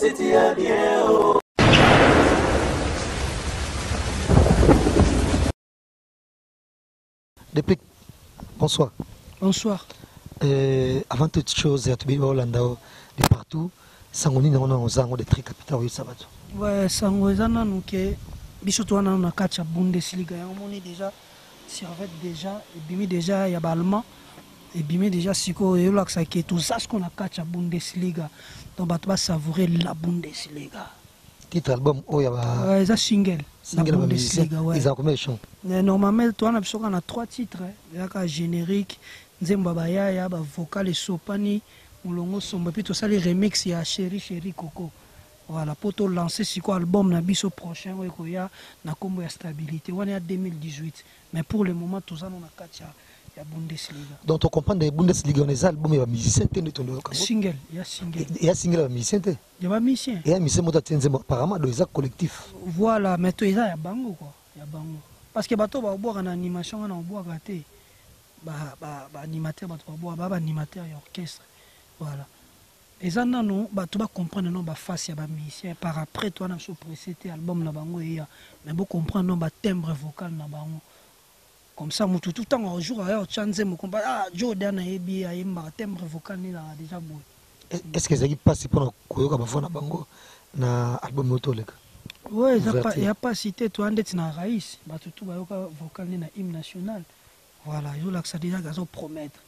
City ya bien oh. Depuis bonsoir. Bonsoir. Avant toute chose, ya tobi Hollanda de partout. Sango nini on oza ngo de très capital oyo sabato. Ouais, sango eza nanu ke biso to wana na kati ya Bundesliga yango moni déjà servette déjà ebimi déjà ya ba allemand ebimi déjà sikoyo eyolakisa ke toza sikoyo na kati ya Bundesliga, donc bato basavourer la Bundesliga. Titre album oyo ya ba Ouais, eza single. Single na ya ba musicien. Bundesliga, ouais. Eza combien de chants? Mais normalement toza na biso kaka na 3 titres, eza kaka générique, nzembo ya bayaya, ba vocal esopani, molongo sombo, et puis tosali remix ya Chéri Chéri Coco. Voilà, po to lancer sikoyo album na biso prochain oyo ekoya na kombo ya Stabilité wana ya 2018, mais pour le moment toza no na kati ya Bundesliga. Donc to comprendre Bundesliga on eza album ya ba musicien te nde tondo kango. Single, ya single. Ya single ya ba musicien te. Ya ba musicien. Ya musicien moto atie nzembo apparemment do eza collectif. Voilà, mais to eza ya bango quoi, ya bango. Parce que bato ba obwaka na animation wana obwaka te. Ba animateur bato ba bwaka, ba animateur ya orchestre. Voilà. Eza nano bato ba comprendre non ba face ya ba musicien par après toi na so pressé te album na bango eya, mais bo comprendre non ba timbre vocal na bango. Comme ça mutu tout temps un jour aya otya nzembo kompa ah Joe Dan ayebi ayembaka timbre vocal ni la déjà boye. Est-ce que ezalaki mpasi mpona koyoka ba voix na bango na album oyo toleka? Ouais, eza Ouverture. ya pasi te, toi ndeti na Raïs, bato tout bayoka vocal ni na hymne national. Voilà, ezolakisa déjà azo promettre.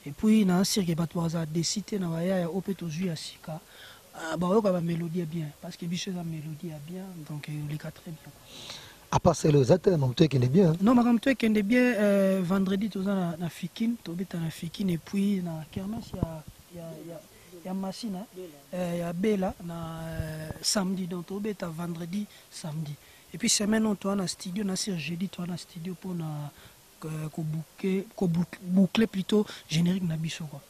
Et puis na sûr que bato baza décider na bayaya oyo pe tozwi ya sika, bayoka ba mélodie ya bien parce que biso eza mélodie ya bien, donc eleka très bien. À part celle aux autres, makambo to ekende bien, hein? Non, makambo to ekende bien, vendredi toza na Fikine, tobeta na Fikine et puis na kermesse ya Masina, ya Bela na samedi, donc tobeta vendredi samedi. Et puis semaine oyo toza na studio, na sur jeudi toza na studio pour na boucler plutôt générique na biso quoi.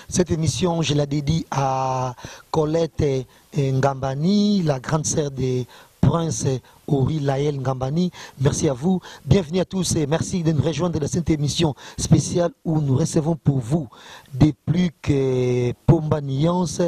Cette émission, je la dédie à Colette Ngambani, la grande sœur de Prince Ori Laël Ngambani. Merci à vous. Bienvenue à tous et merci de nous rejoindre dans cette émission spéciale où nous recevons pour vous des plus que Pomba Nuance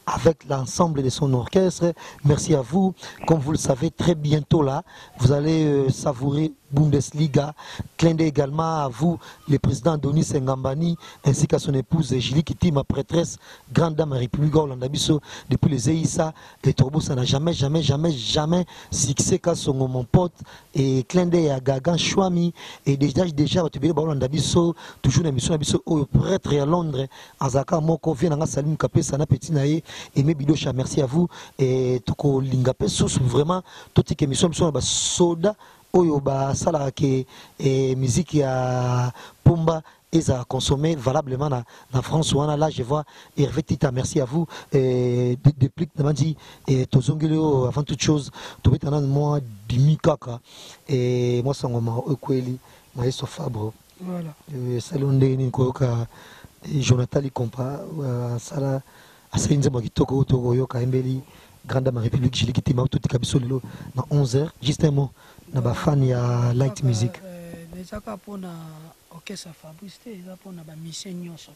avec l'ensemble de son orchestre. Merci à vous. Comme vous le savez, très bientôt là, vous allez savourer Bundesliga. Clin d'œil également à vous, le président Denis Ngambani, ainsi qu'à son épouse Julie Kitty, ma prêtresse, grande dame République Hollande Biso, depuis les Eissa et Torbo, ça n'a jamais, jamais, jamais, jamais succès qu'à son mon pote. Et clin d'œil à Gagan Chouami, et déjà, déjà, tu veux, Hollande Biso, toujours une émission Biso, au prêtre à Londres, Azaka Moko, vient à Salim Kapé, Sana Petit Naé, et mes bidocha, merci à vous. Et Toko Lingapé, sous vraiment, toute émission, biso, bah, soda, oyo basalaka ke, eh, musique ya Pomba eza consommé valablement na France wana. Là je vois Hervé Tita, merci à vous. Eh, depuis que nabandi, eh, tozongeli oyo avant toute chose tobeta nanu mwa dimi kaka, eh, mwa sango ma okweli maestro Fabre. Voilà. Esali ndenge nini koyoka, eh, Jonathan Likompa, asala asali nzembo ya kitoko oyo tokoyoka embeli Grande Dame République Julie Kitima, totika biso lelo na onze heures. Juste un mot na ba fan ya Light Music. Eza kaka mpona orchestre Fabrice te, eza mpona ba musiciens nyonso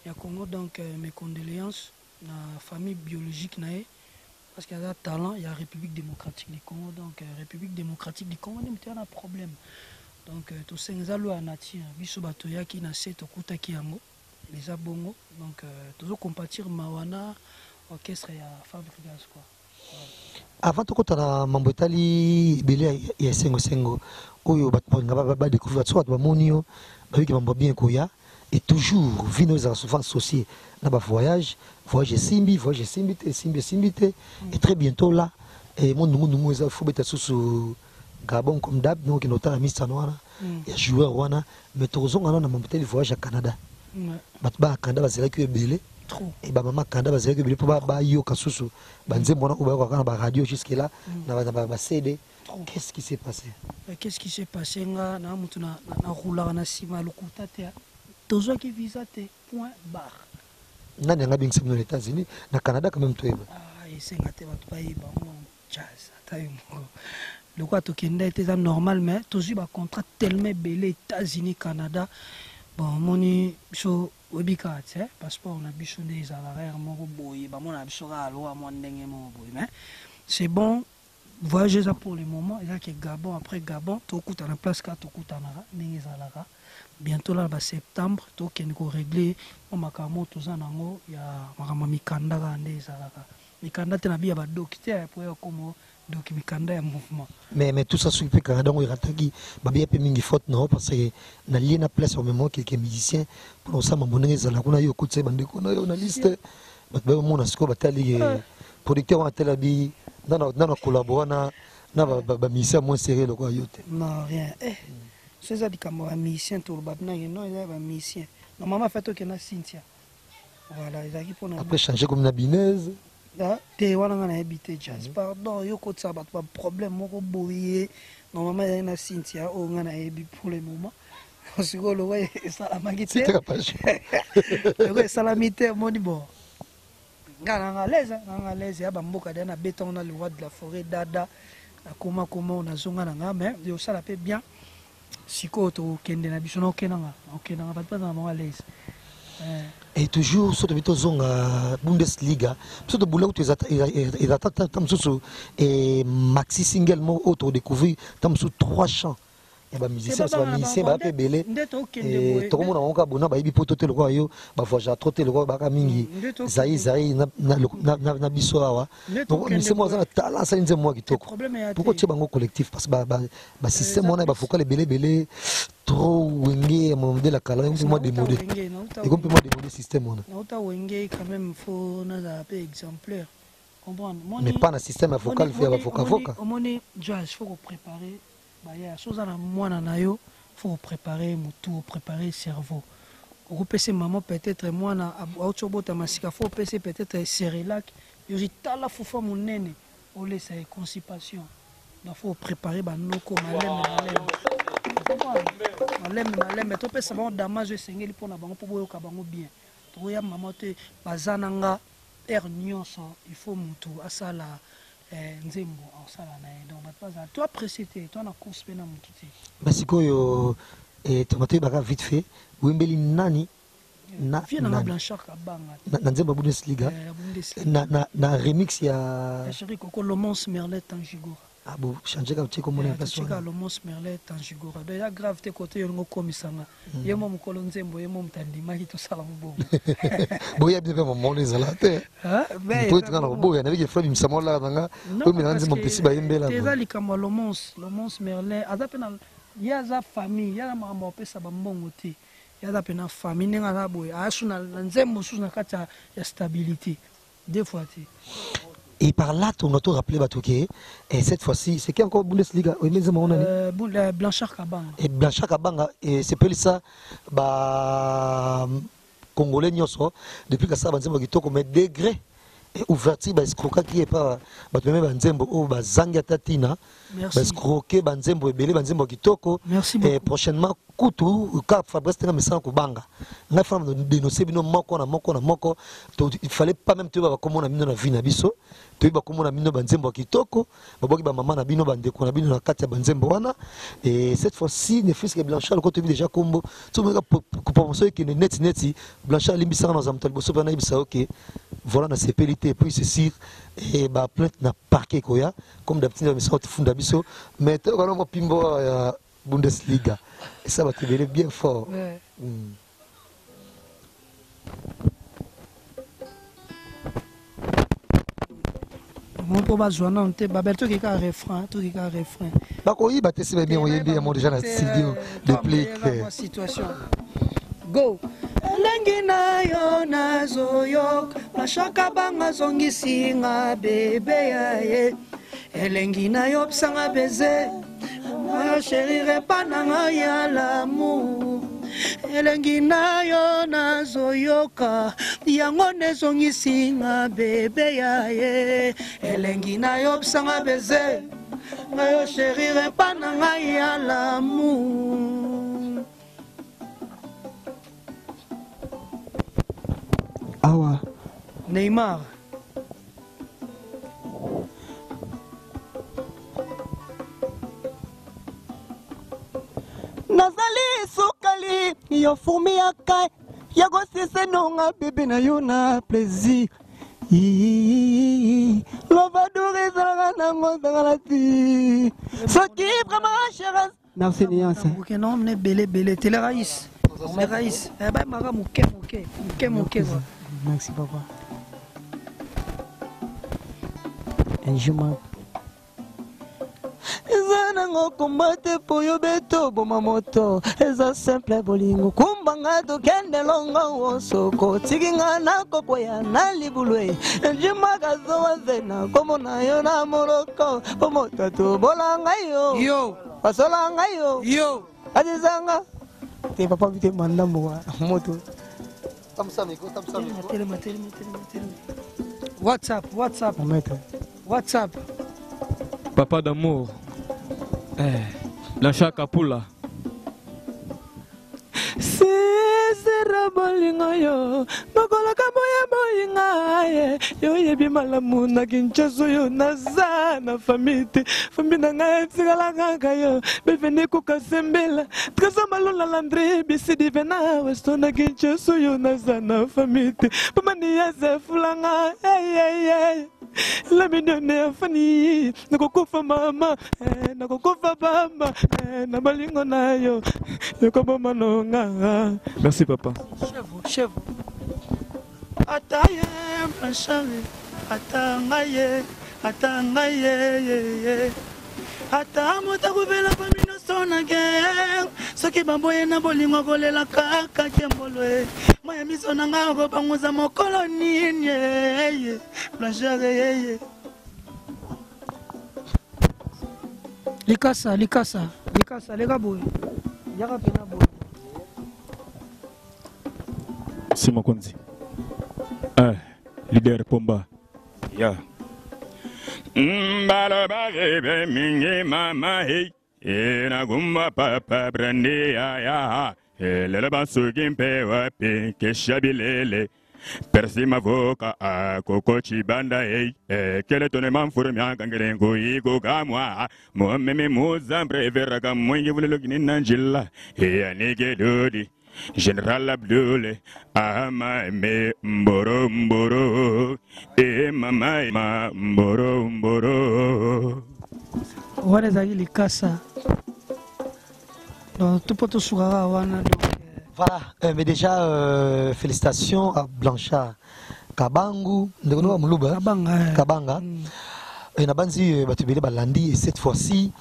ya Congo. Donc mes condoléances na famille biologique na ye, parce qu'il y a un talent, il y a République démocratique du Congo. Donc République démocratique du Congo, il y a un problème. Donc tout ça, eza loi ya nature. Biso bato yaki na se tokutaki yango, eza bongo. Donc tozo compatir mawana orchestre ya Fabregas quoi. Avant tokota na mambo etali ebele ya sengo sengo oyo bato balinga ba découvrir, bato bato bamoni yo, bayoki mambo bien koya. Et toujours vino ezala souvent associé na ba voyage, voyage esimbi, voyage esimbi te, esimbi, esimbi te. Et très bientôt là, et mon nungu nungu eza faut beta susu Gabon comme d'hab, donc nota na mista wana, ya joueur wana, mais tozonga na mambo etali voyage ya Canada. Bato ba Canada bazelaki ebele. Trop. Et ba mama Canada bazelaki ebele po ba yoka susu ba nzembo wana oyo bayokaka na ba radio jusque là, na ba CD. Trop. Qu'est-ce qui s'est passé? Qu'est-ce qui s'est passé? Nga na mutu na roulaka na sima lokuta te. Tozwaki visa te, point barre. Nani anga bengisa bino na États-Unis, na Canada quand même toyeba. Ah, esenga te bato bayeba ngo jazz ata yo moko. Lokola tokenda ete eza normal, mais tozwi ba contrat tellement ebele États-Unis, Canada. Bon, omoni biso Oyebi kaka tse passeport na biso nde ezalaka heure moko boye bamonaka biso kaka lokola mwa ndenge moko boye mais c'est bon voyage eza pour le moment eza ke Gabon après Gabon tokutana place kaka tokutanaka ndenge ezalaka bientôt là na ba septembre tokende ko régler mwa makambo oyo toza nango ya makambo ya mikanda kaka nde ezalaka mikanda te na bi ya ba doki te po ya komo doki mikanda ya mouvement. Mais mais tout ça soki pe Canada yango erataki babeya pe mingi faute na yo parce que na lie na place omema quelques musiciens pona kosala mambo ndenge ezala kuna yo okotisa bandeko na yo na liste bato baye omona sikoyo batali ke eh. producteur wana atali abi nana nana collabora na na ba musicien moins sérieux lokola yo te. Non rien eh so eza likambo ya ba musicien toloba na ye non eza ya ba musicien normalement fait tokenda Cynthia Voilà, ezalaki pona Après changer comme na Binez. Ah, te wana nga nayebi te jazz. Mm -hmm. Pardon, yo kotisa bato ba problème moko boye. Normalement ezalaki na Cynthia oyo nga nayebi pour le moment. Sikoyo lokola esalamaki te. Lokola esalami te omoni bon. Nga nanga l'aise, nanga l'aise ya ba mboka deja na betango na le roi de la forêt dada. Nakoma koma nazonga na nga mais osala pe bien. Sikoyo tokende na biso nakokenda nga nakokenda nga bato baza na bango à l'aise eh. Et toujours soki tobi tozonga Bundesliga biso tobula kutu eza ta mosusu maxi single moko oyo todécouvrir ta mosusu trois chants ya bamusicien parce bamusicien baya mpe ebele tokomona bango kaka bona bayebi poto te lokola yo bavoyagea trop te lokola baka mingi zai zai na biso awa donc musicien moko aza na talent asali nzembo moko ya kitoko pourquoi otie bango collectif parce que ba système wana ba vocal ebele ebele trop wenge ya modèle ya kala mpe mwa démodé ekomi mpe mwa démodé système wana nauta wenge quand même faut nazala mpe exemplaire comprendre mais pas na système ya vocal ya bavoka voka omoni jazz faut kopréparer baya so oza na mwana na yo faut kopréparer motu opréparer cerveau okopesa maman peut-être mwana auti obotama sika faut opesa peut-être cerelac yozi tala fufa monene Olesa ye constipation donc faut préparer ba noko malembe malembe malembe malembe topesa bango damage oyo esengeli mpo na bango mpo boyoka bango bien tokoya mama te baza na nga heure nyonso il faut motu asala eh, nzembo akosala na ye donc bato bazala to apprécie te to na course mpe na motu te mais sikoyo eh, tonga toyebaka vite fait oyembeli nani na vie nanga Blanchard Kabanga na nzembo ya Bundesliga eh, na, na, na remix ya ya chéri Coco Lomons Merlet Tangigora ah bon changer ka tie komona eh, place wana Lomons Merlet Tangigora donc ya grave te côté yo ngo komisa nga mm. ye mo mokolo nzembo ye mo mutandimaki tosala mbongo boya bien pe momona ezala te po etinga na koboya nabiki frère bimisa mwa laka na nga oyo mela nzembo mpesi bayembela eza likambo ya Lomons Lomons Merlin aza pe na ye aza famille ye aza makambo apesa bambongo te Ye aza pena famille ndenge aza boye aya su na nzembo mosusu na kati ya stabilité deux fois te. Et par là, on a tout rappelé Batouké. Et cette fois-ci, c'est qui encore Bundesliga Blanchard Kabanga. Et Blanchard Kabanga, et c'est plus ça, bah, Congolais nyonso, depuis que ça, bah, kitoko, mais degré ouverture ba escroquaki ye pa bato meme banzembo oyo bazangi ata ntina ba escroquer banzembo ebele banzembo ya kitoko et prochainement kutu ka Fabrice tenga mesana kobanga ngai fana dénoncer bino moko na moko na moko il fallait pas même toyeba bakombo na bino na vie na biso toyeba bakombo na bino banzembo ya kitoko babwaki bamama na bino bandeko na bino na kati ya banzembo wana et cette fois-ci ne fût-ce que Blanchard loko toyebi déjà kombo soki promotion ekende neti neti Blanchard alimbisaka na moto ya liboso mpe nayebisa yo ke voilà nasepeli te et puis c'est sûr et ba plainte na parquet ekoya comme d'habitude bamisaka tofunda biso mais toyokana mwa pimbo ya Bundesliga esa bato ebele bien fort ouais. mm. mpo bazwa nano te babel toki kaka refrain toki kaka refrain bakoyiba te si bayebi yango oyembi yango deja na studio déplique situation go elengi na yo nazoyoka mashaka banga zongisinga bebe ya ye elengi na yo psanga beze ma chérie repa na ngai ya l'amour elengi na yo nazoyoka yango nde ezongisi nga bebe ya ye elengi na yo psanga beze nga yo chérie repa na ngai ya l'amour awa Neymar Nazali sukali yo fumi ya kai. Ya kosisa nonga bebe na yo na plaisir. Lovadour ezalaka nango zangala ti. Soki vraiment chérie. Merci Niance. Ok, non, mais belé belé, télé raïs. Mais raïs, eh ben mara moke moke, moke moke quoi. Merci papa. Un jour eza nango komba te po yo beto boma moto eza simple bolingo kumba nga tokende longo wosoko tiki nga nakokweya na libulu e njimaka zowa zena komona yo na moloko po moto atobola ngai yo yo basola ngai yo yo azizanga te papa bite mandambo moto. Telema, telema, telema, telema. WhatsApp, WhatsApp. Mon maître. WhatsApp. Papa d'amour. Eh, Blanchard Kapula. Sisera bolingo yo mokolaka moya boyinga ye yo oyebi malamu na Kinshasa oyo naza na famille te famille na ngai etikala kaka yo beveni kokasembela Trésor Malona Landry bisidi vena westo na Kinshasa oyo naza na famille te pamani ya zefulanga hey, hey, hey. La mignonne ya fani nakokufa mama eh, nakokufa bamba eh, na balingo na yo yokoboma nonga. Merci papa. Chef, chef. Ata ye Blanchard, ata ngai ye, ata ngai ye, ye, ye. Ata moto akufela fami nyonso na guerre, soki baboye na bolingo akolela kaka kembolo e. Mai ya miso na ngai akopanguza mokolo nini ye, Blanchard ye, ye. Likasa, likasa, likasa, leka boye. Yaka pena boye. Si mokonzi. Eh, leader Pomba. Ya. Mbala bebe mingi mama hey. E na gumba papa brandi ya ya. E lelo basuki mpe wapi kesha bilele. Persi mavoka a koko chibanda hey. E kele tone mamfuru miaka ngele ngui kukamwa. Mwameme muza mbrevera kamwingi vulelo kini nanjila. E anike dodi. Général Abdoul, ama me mboro mboro, e mama ma mboro mboro. Wana ezalaki likasa. Donc tout poto sukaka wana donc. Voilà, mais déjà félicitations à Blanchard Kabangu, ndeko Muluba. Kabanga. Kabanga. Et na banzi bato ebele balandi et cette fois-ci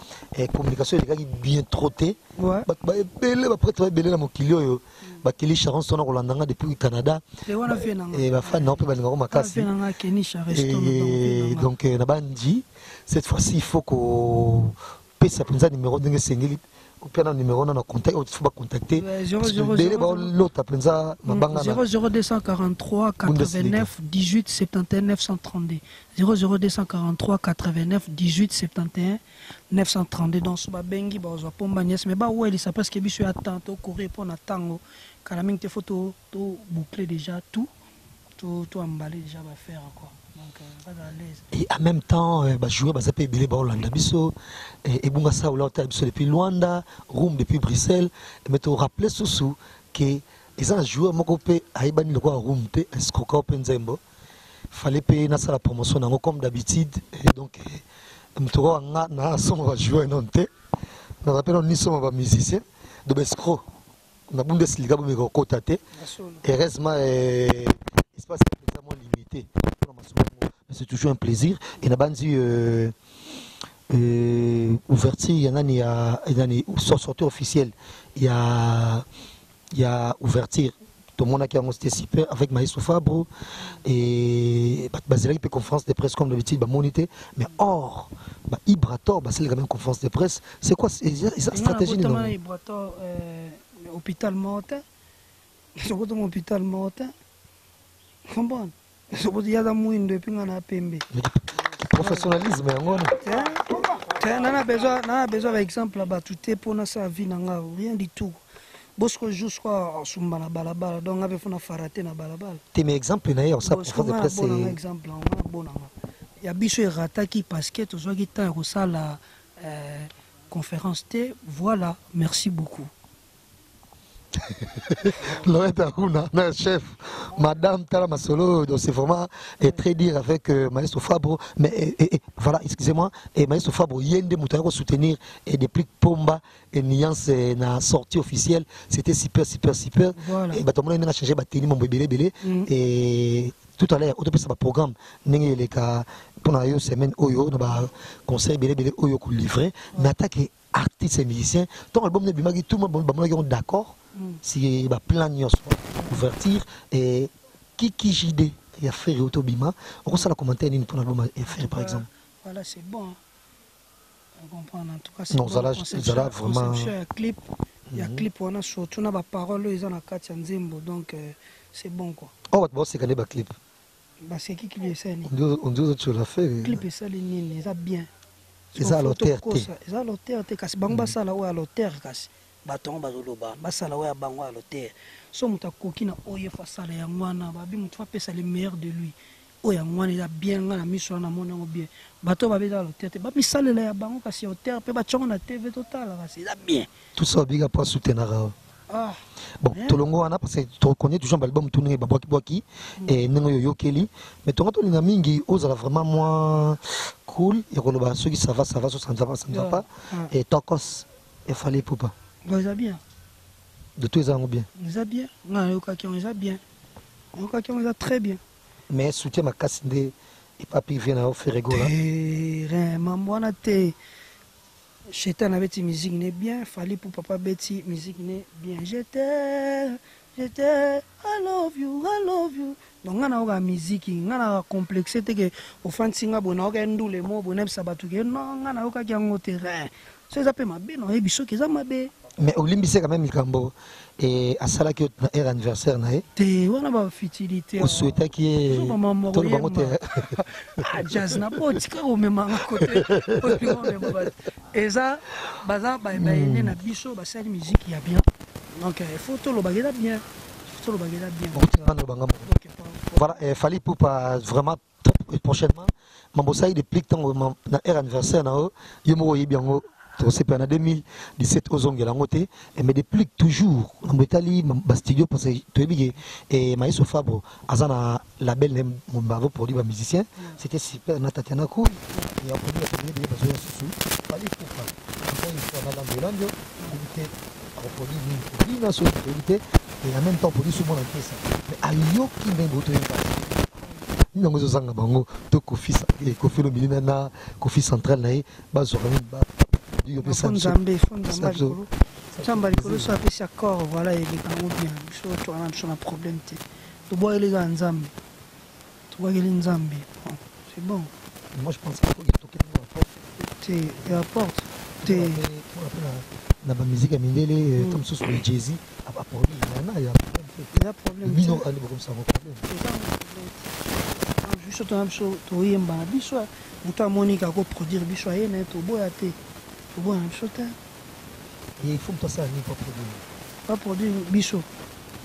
communication elekaki bien trottée. Ouais. Bato ba ebele, ba prêtre ba ebele na mokili oyo. Ba Kelly Charon sona kolanda nga depuis Canada. Et wana vie na nga. Et ba fan na pe balinga ko makasi. Wana vie na nga Kenny Chareston, Et donc, vie na nga. donc, na banzi cette fois-ci il faut ko pesa penza numéro ndenge sengeli. Opia na numéro na na contact, il faut ba contacter. Ouais, zéro, Parce que zéro, ebele zéro, ba zéro. lota penza mabanga na. Zéro, zéro, deux cent quarante-trois, Bundesliga. 89, 18, 71, 932. Zéro, zéro, deux cent quarante-trois, 89, 18, 71, 932. Donc, so ba bengi, ba ozwa pomba niès. Mais ba ouais, ça parce que biso ya temps, to courir pour na tango. Kala mingi te faut to, to boucler déjà tout, to, to emballer déjà ba faire quoi. Donc, pas à l'aise. Et en même temps, bah, jouer, bah, ça peut être Hollande, biso, et, et Bunga Saoula, Hotel, biso depuis Luanda, Roum depuis Bruxelles, mais te rappeler sous-sous que ils ont joué mon copain à Ibani le roi Roum, te, un scroca open zembo. Fallait payer na la promotion nango comme d'habitude. Et donc, mtoro nga na somo ba jouer non te. Na rappelle on ni somo ba musicien de escroc. Na Bundesliga bo meko kota te. Heureusement, espace est vraiment limité. Mais c'est toujours un plaisir. Et na bandi ouverture, il y en a, il y a, il y a une sortie officielle. Il y a, il y a ouverture. Tout le monde a qui a c'était super avec Maestro Fabro et bah, bah, c'est là qu'il fait conférence de presse comme d'habitude, bah, monité. Mais or, bah, Ibrator, bah, c'est la même conférence de presse. C'est quoi, c'est, c'est, c'est Et stratégie, moi, non? notamment, Ibrator hôpital Mortin. Surtout mon hôpital Mortin. Comprends? Surtout, il y a des moyens de puis on a PMB. Mais professionnalisme, hein, on a. Tiens, tiens, on a besoin, on a besoin, par exemple, là-bas, tout est pour sa vie, n'a rien du tout. Bosco jusqu'à Sumba na balabala, donc on avait fait une farate na balabala. T'es mes exemples, d'ailleurs, ça, Bosco, pour faire des on a presse, bon c'est exemple, on a bon exemple. Il y a Bicho et Rataki parce que tout ce qui est en salle, la conférence T, voilà, merci beaucoup. Laurette Aruna, na chef, madame Tala Masolo, donc c'est vraiment eh, très dur avec euh, Maestro Fabro, mais eh, eh, eh, voilà, excusez-moi, et Maestro Fabro, Yende Moutayako soutenir et depuis Pomba et Niance eh, na sortie officielle, c'était super, super, super. Voilà. Et bah, tout le monde a changé, bah, tenu mon bébé, bébé, et tout à l'heure, on peut programme, ndenge eleka mpona yo semaine oyo na ba conseil ebele ebele oyo kolivre mais atake artiste et musicien ntango album ebimaki tout le monde bamonaki yango d'accord si baplan nyonso ouverture et kiki jd ya Ferre oyo tobima okosala commentaire nini mpona album ya Ferre par exemple? Voilà, c'est bon, hein. On comprend en tout cas, c'est Non, bon. Zala, Zala, vraiment. Conception ya clip, ya clip wana, surtout na ba parole oyo eza na kati ya nzembo, donc c'est bon quoi. Oyo bato baoseka nde baclip. Baseki clip esali nini? Ondi ozotiola Ferre. Clip esali nini? Eza bien. Eza à l'auteur te. Eza à l'auteur te, kasi bango basala oyo à l'auteur, kasi bato yango bazoloba basala oyo ya bango à l'auteur. So moto akoki na oyo efo asala yango wana, babi moto fo apesa le meilleur de lui. Oyo yango wana eza bien, nga na miso wana namoni yango bien. Bato oyo babi eza à l'auteur te, bamisalela ya bango kasi ya auteur mpe batiango na TV totala, kasi eza bien. Tout ça babika mpo asoutenaka. Ah. Bon, tolongo wana parce que tokonye toujours balbum tu ndenge babwaki-bwaki e ndenge oyo oyokeli, mais tonga tolinga mingi ozala vraiment mwa cool ya koloba soki ça va, ça va, so ça ne va pas, ça ne va pas. Et Tokos efale Pupa. Bon, eza bien. De tout eza yango bien. Eza bien, nga nayokaki yango eza bien, nayokaki yango eza très bien. Mais soutien makasi nde epa privé na yo Ferre Gola. Terrain mambo wana te. Chetan abeti musique ne bien, Fally pour papa beti musique ne bien. Je t'aime, je t'aime, I love you, I love you. Donc nga nayoka musique, nga na complexe te ke ofandisi nga boye nayoka ndule mo boye nayebisa bato ke non, nga nayokaki yango terrain. So eza mpe mabe, nayebi soki eza mabe. Mais olimbisi quand même likambo e asalaki yo na aire anniversaire na ye? Te, wana bafutilité. Osouhaitaki ye toloba yango te. Ah, jazz na po tika komemanga kote omema bato, eza baza bayene na biso, basali musique ya bien, donc il faut tolobaka eza bien, tolobaka eza bien. Banga. Voilà, Fally Ipupa vraiment très prochainement mambo osali déplique ntango na aire anniversaire na yo, yo moko oyebi yango, tosepela na 2017 ozongela yango te. Mais déplique toujours nambo etali bastudio, parce que toyebi ke Maestro Fabre aza na label na ye produit bamusicien, c'était super na Tatiana Koui ya produit bato ebele bazoya susu. Fally Ipupa encore une fois na Lando Lando, oyebi te akoproduire nini, kobina soki toyebi te, et en même temps produit so mwana nkesa, mais ayoki ndenge botoyeba nini yango ezozanga bango to Kofi Kofi Olomide na Kofi Central na ye bazwaka nini yo mpe. Nzambe, fo Nzambe likolo, Nzambe likolo so apesi accord, voilà, eleka yango bien. Biso towana biso na problème te, tobwakeli kaka Nzambe, tobwakeli Nzambe, bon, c'est bon. Moi je pense qu'il faut tokende na porte. Te, ya porte te. Na bamusique ya mindele to mosusu boye, Jay-Z aproduit yana ya Eza problème. Bino andi bokomisa yango problème. Eza problème. Biso tona biso toyemba na biso, moto amoni kaka koproduire biso aye na ye, toboya te, toboya na biso te. Et il faut moto asala nini po produire? Baproduire biso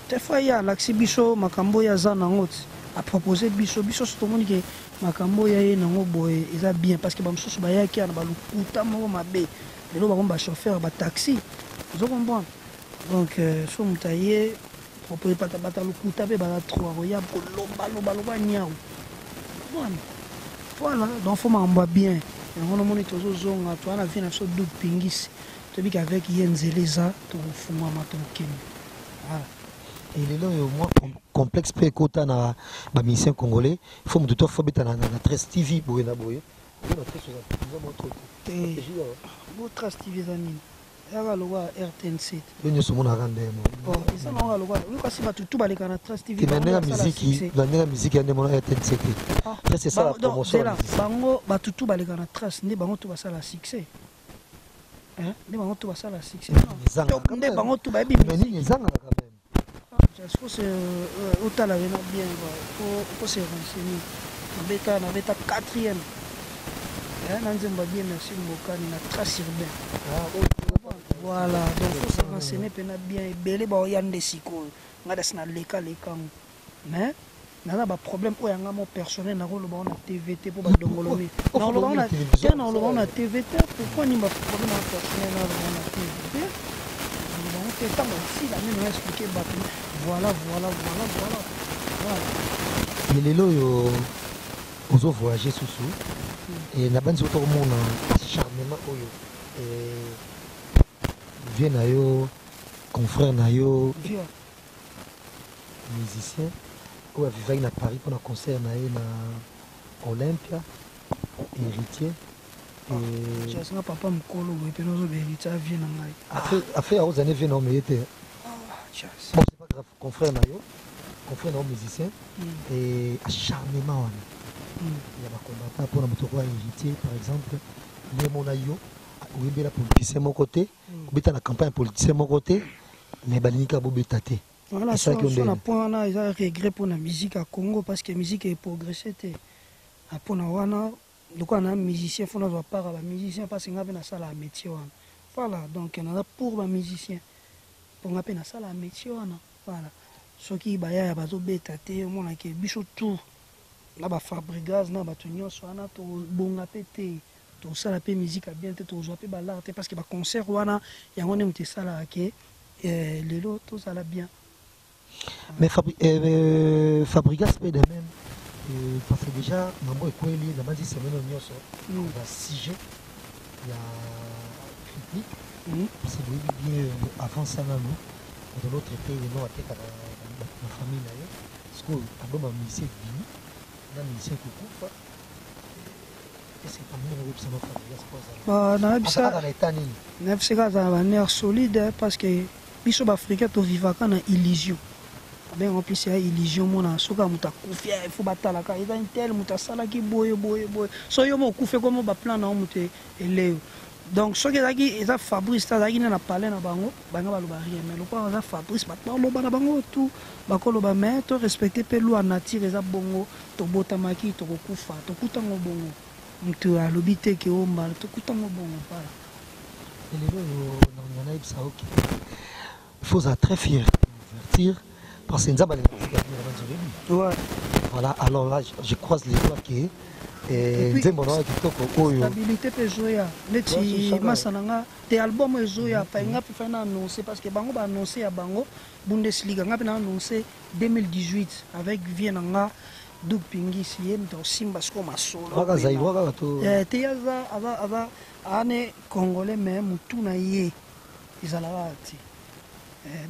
te, fo ye alakisi biso makambo oyo aza nango ti apropose biso. Biso so tomoni ke makambo oyo aye nango boye eza bien, parce que bamosusu bayaki ya na balukuta moko mabe, lelo bakomi bachauffeur bataxi, ozo comprendre. Donc so moto aye propose, bata lokuta mpe baza trop, akoya kolobalobaloba niau wana, voilà. Donc fo makambo ya bien yango nomoni tozozonga, toza na vie na biso double pingisi, toyebi avec ye nzela eza, tokofungwama, tokokende, voilà. Et lelo oyo mwa complexe mpe ekota na bamusicien congolais, faut moto to afo beta na 13 TV boye na boye, oyo na 13 oza mwa trop. Te, bo Trace TV eza nini? Ezaka lokwa RTNC. Yo nyonso omonaka nde. Eza nango lokwa oyo, kasi bato tu baleka na Trace TV. Na ndenge miziki, na ndenge miziki ya nde mona RTNC te, Trace esala promotion. Bango bato tu baleka na Trace nde bango tu basala succès, nde bango tu basala succès, nde bango tu bayebi. Nini ezangaka quand même? Faut se otala wena bien, faut se renseigner. Nabeta quatrième na nzembo ya bien merci Mbokani na Trace Urbain, voilà. Donc faut se renseigner mpena bien, ebele baoya nde sikoyo ngai dasi naleka lekango, mais naza baproblème oyo yanga mo personnel, nakoloba ngo na TV te mpo badongolomi te, nakoloba ngo na TV te. Pourquoi nini? Baproblème ya personnel naloba ngo na TV te, nakoloba ngo. te. Ntango esila nde na expliquer bato, voilà, voilà, voilà, voilà, voilà. Mais lelo oyo ozo voyager susu e na bandi soki tokomona acharnement oyo vie na yo, confrère na yo musicien oyo avivaki na Paris mpona concert na ye na Olympia, Héritier. Jasinga papa mokolo boye mpe nazoba Héritier avie na ngai. Affaire akozala vie na yo meye te. Bon, c'est pas grave, confrère na yo, confrère na yo musicien et acharnement wana ya bacombattant mpona moto okoya Héritier par exemple, nde mona yo oyembela politicien moko te, obeta na campagne politicien moko te, mais balingi kaka bobeta te. Voilà, so na point wana eza regret mpona musique ya Congo, parce que musique eprogresse te. Na mpona wana, lokola na musicien, fo nazwa part ya bamusicien, parce nga mpe nasalaka métier wana. Voilà, donc naza pour bamusicien, mpo nga mpe nasalaka métier wana. Voilà, soki bayaya bazobeta te, omonake biso tour na baFabregas na bato nyonso wana tobonga mpe te, tosala mpe musique ya bien te, tozwa mpe balare te, parce que baconcert wana yango nde moto esalaka ke lelo tozala bien. Mais Fabregas mpe de même, parce que déjà mambo ekweli na bandi semaine oyo nyonso basujet ya critique, parce que boyebi bien, avant ça nanu de l'autre été yeno atekaka na famille na ye. Sikoyo album ya musicien ebimi na musicien kokufa, est-ce que parmi oyebisa no Fabregas po azala na état nini? Nayebisaka azala na banerf solide, parce que biso baafricain tovivaka na illusion. Abenga plus ya illusion. Mona, soki ya moto akufi, il faut batalaka eza tel moto asalaki boye boye boye. So yo mo okufi, ekomo baplan na yo moto eleyo. Donc soki ezalaki eza Fabrice te, azalaki nde na palais na bango, banga baloba rien. Mais lokola aza Fabrice, bato baloba na bango tout bakoloba. Mais to respecte mpe loi nature, eza bongo. Tobotamaki, tokokufa, tokutango bongo. Moto alobi te ke o mbala tokutango bongo. Voilà. Lelo oyo nakolinga nayebisa yo ke il faut ozala très fier, ouverture, parce que Nzambe alingaka tika bino na banzolebi. Voilà, alors là je croise les doigts ke nzembo na yo kitoko oyo. Stabilité mpe ezoya neti masa na nga te. Album oyo ezoya fai nga mpe fai na annonce, parce que bango baannonce ya bango Bundesliga, nga mpe na annonce 2018 avec vie na nga Doug Pingisi. Ye moto akosimba sikoyo masolo. Kaka Zaïrois kaka to? Te, ye aza ane congolais, mais motu na ye ezalaka te.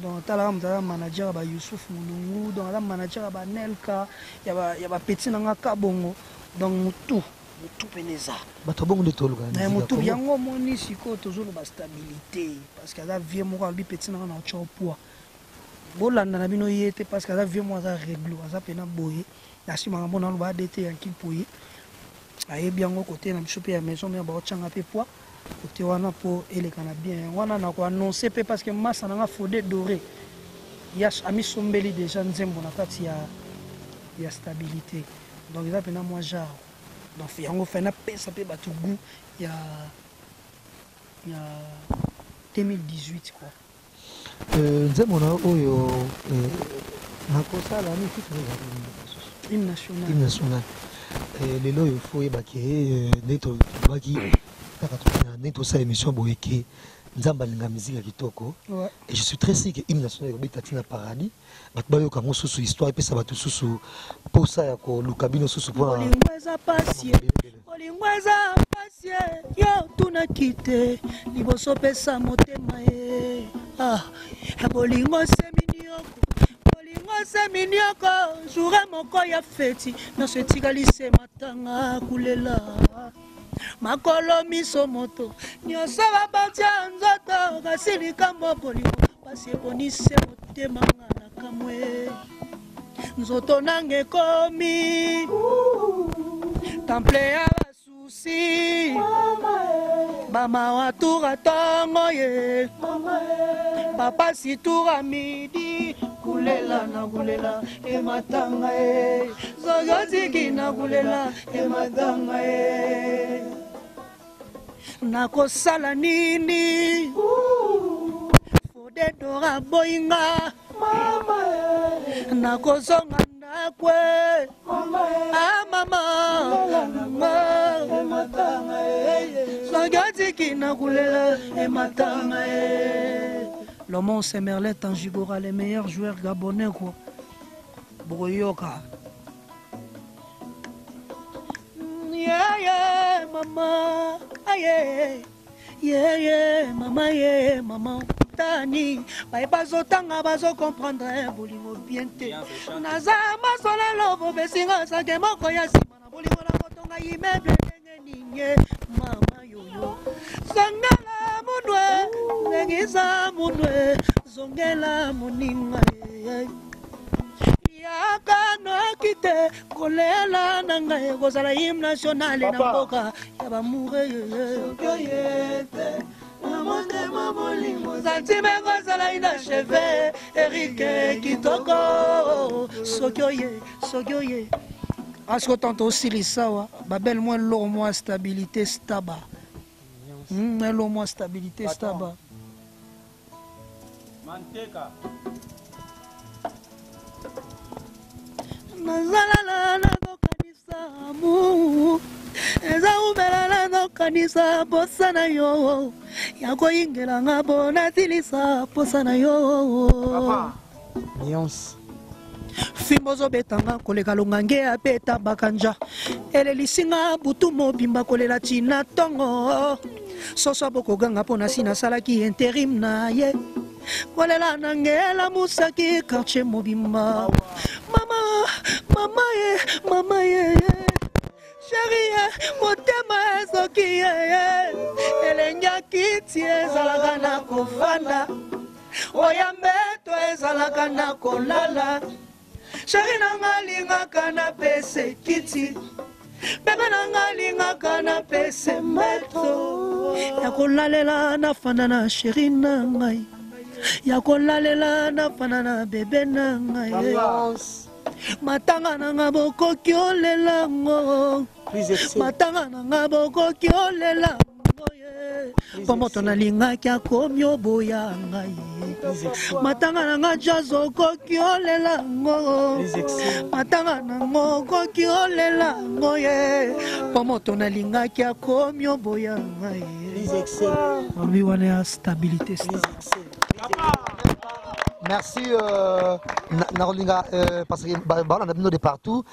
Donc talaka, moto aza manager ya baYusuf Mulungu, donc aza manager ya banelka, ya bapeti na nga Kabongo. Donc motu pene eza. Bato bongo nde toluka. Motu yango omoni sikoyo tozoloba stabilité, parce que aza vie moko alobi peti na nga na otya poids, bolanda na bino ye te, parce que aza vie moko aza réglo, aza mpena boye na nsima makambo na aloba ade te. Yanki mpoye ayebi yango kote na biso mpe ya maison mare baotyanga mpe poids kote wana mpo eleka na bien. Yango wana na koannonce mpe, parce que masa na nga Fode Doré ya amisombeli déjà nzembo na kati ya stabilité. Donc eza mpena mwa genre. Donc yango fai napesa mpe bato goût ya 2018 quoi. Nzembo na yo oyo nakosala nini, titre ezali Hymne national. Hymne national. Lelo oyo fo oyebaki nde tolobaki kaka nde tosala émission boye ke Nzambe alinga musique ya kitoko. Et je suis très sûr que hymne national ekobeta ntina paradis, bato bayoka yango susu, histoire epesa bato susu mposa ya koluka bino susu mpona. Bolingo eza pasi, bolingo eza pasi. Yo tunaki te liboso pesa motema ye. Ah, bolingo se minioko, bolingo se minioko. Jour moko ya feti, nyonso etikali se matanga, kulela makolo, miso, moto nyonso babatia nzoto. Kasi likambo bolingo pasi eponi se motema nga na kamwe. Nzoto nanga ekomi temple ya basusi, bamawa tura ntongo ye, bapasi tura midi. Kulela na kulela ematanga ye, zozoziki na kulela ematanga ye. Nakosala nini? Fode Dora boyinga, nakozonga ndakwe. Ah mama, soki otiki na kulela ematanga ye. Le monstre Merlin Tangigora, les meilleurs joueurs gabonais quoi. Boyoka. Yeah, yeah, mama. Aye. Yeah, yeah, mama, yeah, mama. Tani, baye bazotanga bazokomprendre bolingo bien te. Naza masolelo bobesinga sake moko ya nsima na bolingo na kotonga immeuble ndenge nini mama yoyo. Zongela munwe, ndengisa munwe, zongela moninga ye. Yaka noki te kolela na ngai ekozala hymne nationale na mboka ya bamoure. Na motema bolingo sentime ekozala inachevé. Erike kitoko, soki oye, soki oye asko tanto osilisa awa babele mwa eloko mwa stabilité staba, eloko mwa stabilité staba. Manteka. Nazalala nazokanisa amour eza umela, nazokanisa posa na yo ya koyingelanga mpo nasilisa posa na yo. Nuance. Fimbo ozobetanga koleka longange abeta bakanja, elelisinga butu mobimba kolela ntina ntongo. Soso bokoganga mpo na si nasalaki intérim na ye, kolela nange elamusaki quartier mobimba. Mama, mama ye, mama ye, chéri ye, motema ezoki ye, elengi ya kiti ezalaka na kofanda, oya mbeto ezalaka na kolala. Chéri nanga alingaka na pese kiti, bebe nanga alingaka na pese mbeto ya kolalela, nafanda na chéri na ngai ya kolalela, nafanda na bebe na ngai. Nuance. Matanga nanga bokoki olelango, Plus excès. matanga nanga bokoki olelango ye, mpo moto nalingaki akomi oboya ngai. Plus excès. Matanga nanga jazz okoki olelango, Plus excès. matanga nango okoki olelango ye, mpo moto nalingaki akomi oboya ngai. Plus excès. Balobi wana ya stabilité Plus star. excès. Merci Narolinga, parce que bah, on a de partout,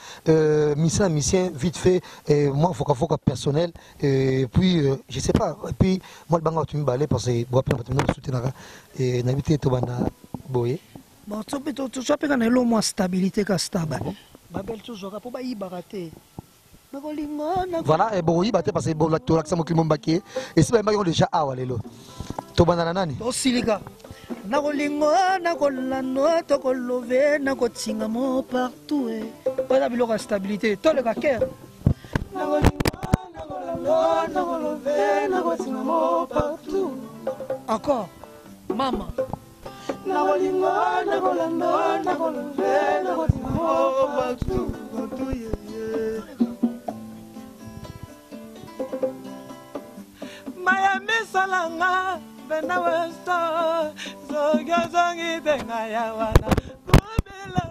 mission mission vite fait, et moi faut faut personnel, et puis je sais pas, et puis moi le banga tu me balais parce que moi plein de soutenir et n'habité to banda boye. Bon, tozwapeka na elo mwa stabilité ka staba babele, tozwaka mpo bayibaka te nakolinga na Voilà, et bon oui, bah parce que bon la to l'accent mokili mbaki et si bah déjà awa lelo. To banda na nani? Tosilika nakolinga, nakolanda, tokolove, nakotinga mo partout e. Oyo eza biloko ya stabilité, toleka kere. Nakolinga, nakolanda, nakolove, nakotinga mo partout. Encore mama. Nakolinga, nakolanda, nakolove, nakotinga mo partout, partout, yeah, yeah. Miami salanga bena westo, soki ozongi te ngai ya wana kobela.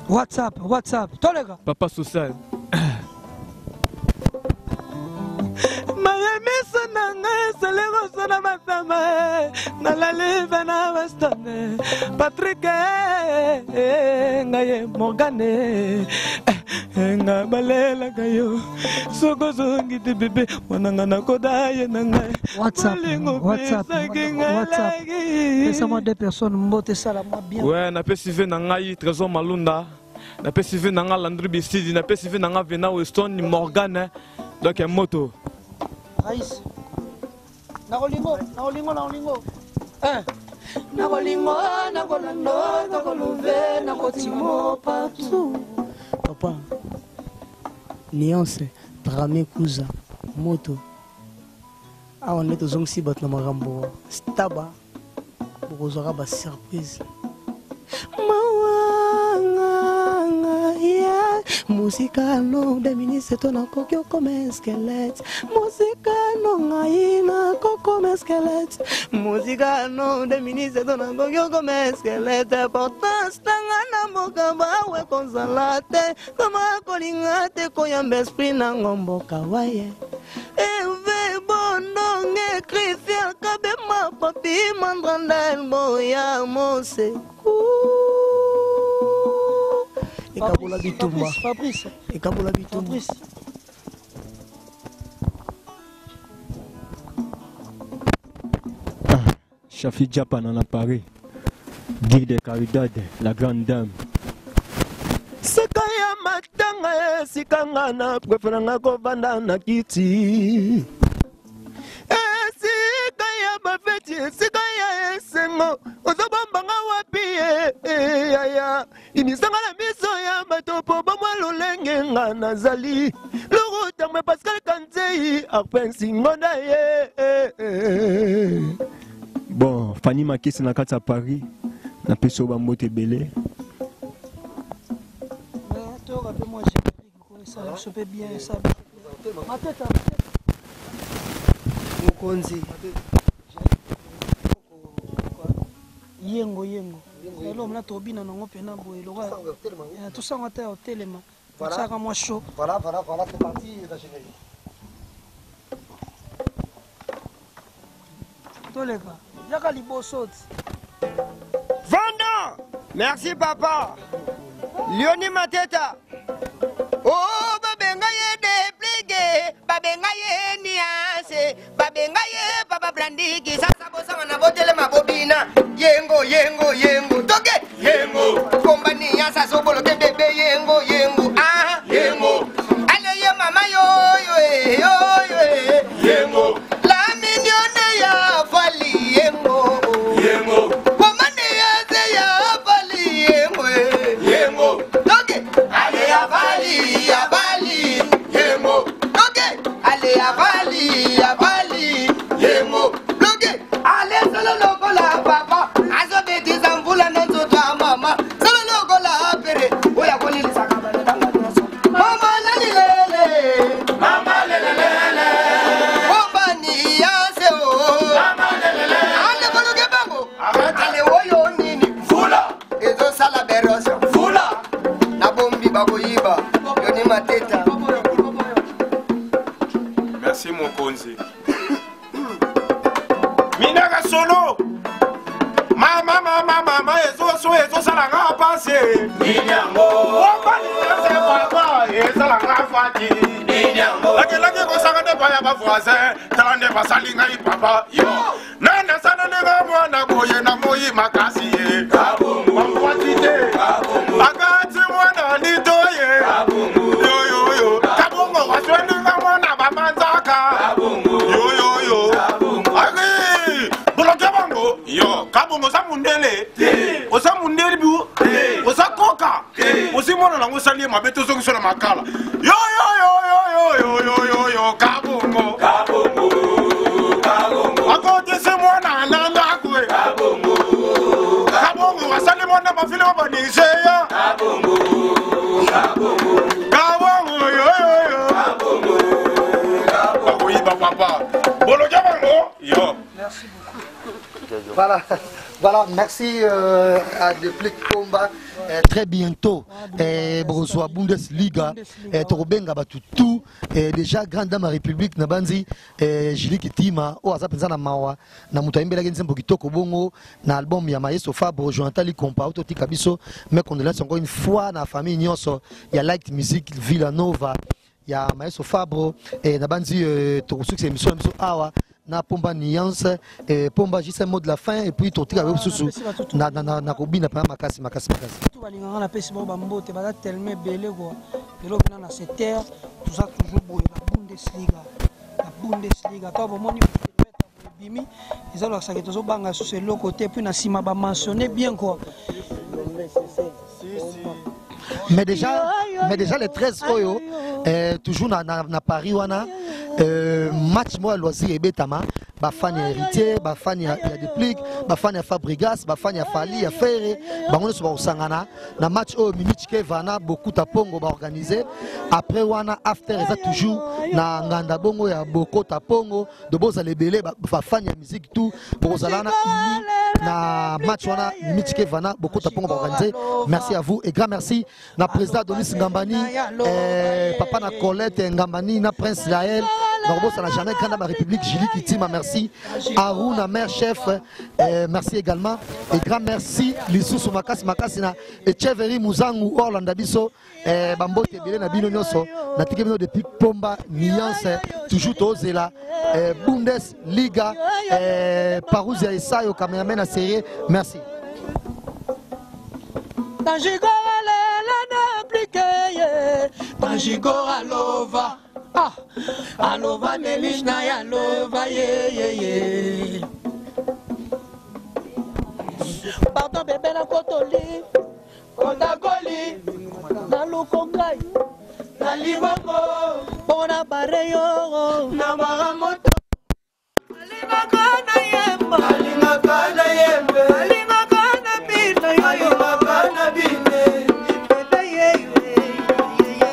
WhatsApp, WhatsApp, toleka. Papa social. Miami na ngai esali kosala masama, nalali bana Weston, Patrik, ngai Morgane, nga balelaka yo soki ozongi te bebe wana nga nakoda ye na ngai. WhatsApp, Bolingo WhatsApp, pesaki WhatsApp. ngai. Pesa-moi deux personnes mbote, esala mwa bien. Ouais, napesi ve na ngai Trésor Malunda, napesi ve na ngai Landry Bisidi, napesi ve na ngai Vena Weston Morgan, donc ya moto. Raïs. Nakolingo, nakolingo, nakolingo. Un. Nakolingo, nakolando, nakolove, nakotimo partout. Papa. Nuance. Dramé Kuza. Moto. Awa nde tozongisi bato na makambo staba, bokozwaka basurprise. Mawanganga ya mosika no deministre to nakoki okoma squelette, mosika no ngai nakokoma squelette, mosika no deministre to nakoki okoma squelette. Importance nanga na mboka bawe kozala te, koma kolinga te koyamba esprit nango mboka waye. Sacrifiaka bema papi mandrandel moya moseku ekabola bitumba ekabola bitumba. Ah, Shafi Japan en a Paris. Guy de Caridad, la grande dame. Seka ya matanga esika nga na prefera nga kovanda na kiti. Esika ya bafeti, esika ya esengo, ozobomba nga wapi ye, eh, yaya. Imisanga na miso ya bato po bomwa lolenge nga nazali. Luru tambwe Pascal Kanzei, Arpin Singonda ye, eh, eh. Bon, Fanny Makesi na kati ya Paris, napesi yo bambote ebele. Toyoka mpe mwa générique ko esala biso mpe bien esala biso mateta mokonzi yengo yengo eloko mna tobina nango mpena boye lokola tosango ata ya kotelema tosalaka mwa show. Voilà, voilà, voilà, c'est parti, la générique. Toleka yaka liboso ti. Vanda! Merci papa. Lioni Mateta. Oh, babenga ye deplike, babenga ye niase, babenga ye papa brandiki. Sasa bosanga na botelema bobina. Yengo, yengo, yengo. Toke! Yengo. Komba niasa sobolo ke bebe yengo, yengo. Ah, yengo. Ale ye mama yo yo eh, yo yo eh. Yengo. La mignonne ya fali yengo. Yengo. Komane ya ze ya fali yengo. Yengo. Toke. Ale ya fali ya fali yengo. Toke. Ale ya fali ya fali yengo. Toke. Ale solo lokola papa. Azobetisa mvula na nzoto ya mama. Solo lokola pere. Oya kolelisa kabana tanga nyonso. Mama lalilele. Mama lelelele. Obani ya se o. Mama lelelele. Ale boloke bango. Ale oyo nini. Mvula. Ezosala berosio. Mvula. Na bombi bakoyiba. Yoni Mateta. Merci mokonzi. Minaka solo. Mama mama mama ezoso ezosala nga pasi. Obani ese papa ezala nga fati. Lakelaki kosanga nde baya ba voisin tala nde basali ngai papa. Yo nana sana ndenge mwana boye na moi makasi ye. Bamwasi te. Akati mwana litoye. Yo yo yo. Kabongo waswendinga mwana bamanzaka. Yo yo yo. Aki boloke bango. Yo kabongo oza mundele. Oza mundele bu. Oza koka. Ozi mwana nango osali ye mabe tozongiso na makala. Yo yo yo yo yo yo yo yo yo kabongo. Akotisi mwana na ndako e. Kabongo asali mwana mafili wa banigeria. Kabongo yo yo yo. Bakoyiba papa. Boloke bango. Yo. Merci beaucoup. Voilà, voilà, merci à Deplick Pomba. Très bientôt, Bozwa Bundesliga, Tokobenga batu tout, déjà grande dame République na Banzi, Julie Kitima, o aza penza na mawa, na mutu ayembelaki nzembo kitoko bongo na album ya Maestro Fabro, Jonathan Likompa, ototika biso, mes condoléances encore une fois na famille nyonso ya Light Music Villanova ya Maestro Fabro, na Banzi, tokosukisa émission na biso awa na Pomba Nuance, Pomba juste un mot de la fin et puis totika Ah, susu napesi bato tout. na, na, na, na kobina pena makasi makasi makasi. Tout balingaka na pesi bango bambote baza tellement ebele quoi. Lelo pena na cette terre toza toujours boye la Bundesliga. La Bundesliga to bomoni bimi eza lokasaka tozobanga susu eloko te puis na nsima ba mentionner bien quoi. Mais déjà les 13 oyo, toujours na Paris wana, match moi loisir ebetama, ba fan ya héritier, ba fan ya Deplick, ba fan ya Fabregas, ba fan ya Fally, ya Ferre, bango nyonso ba kosangana na match oyo Mimi Chikevana Bokuta Pongo ba organiser. Après wana after eza toujours na nganda bongo ya Bokota Pongo de boza lebele ba fan ya musique tout bokozala na uni na match wana Mimi Chikevana Bokota Pongo ba organiser. Merci à vous et grand merci na président Donis Ngambani, papa na Colette Ngambani, na Prince Lael, Nakobosana jamais grande dame ya République Julie Kitima, merci. Aruna mère chef, merci également. Et grand merci lisusu makasi makasi na Echeveri Muzangu Orlando biso bambote ebele na bino nyonso. Natiki bino depuis Pomba Nuance, toujours tozela Bundes Liga, Parousia Esayo cameraman à série. Merci. Tanjigora lela na appliqué, Tanjigora lova, ah, alova melish na ya lova ye ye ye. Pardon bébé na kotoli, kotakoli, na lukongai, na libongo, bona bareyo, na baramoto. Alingaka na yemba, alingaka na yembe, alingaka na bina yo, alingaka na bine. Bébé ye ye ye,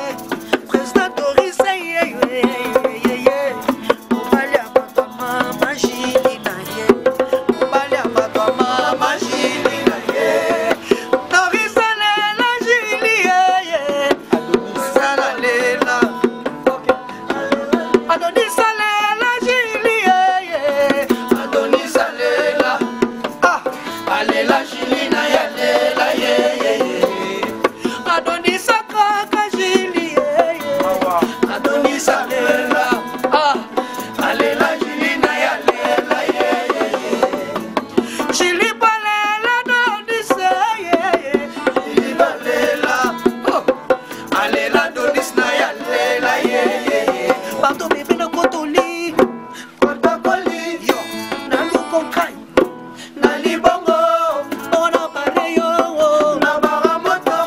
président Doris ye ye ye ye. Mobali ya bato ya mama Julie na ye, mobali ya bato ya mama Julie na ye. Doris alela Julie ye ye, Adonis alela, Adonis alela Julie ye ye, Adonis alela, ah, alela Julie na ye, alela ye ye ye. Adonis akaka Julie ye ye, Adonis alela, ah, alela Julie na ye, alela ye ye ye. Julie balela Adonis ye ye, Julie balela, oh, alela Adonis na ye, alela ye ye ye. Pardon bébé na kotoli, kotakoli, yo, na lukonkai, na libongo, bona bareyo, na baramoto.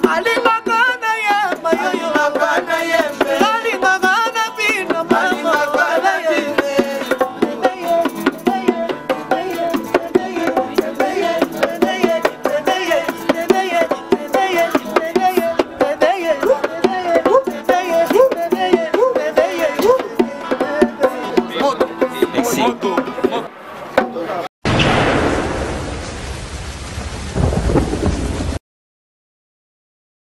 Alingaka na yemba yo yo, alingaka na yembe, alingaka na bina mama, alingaka na bine. Merci.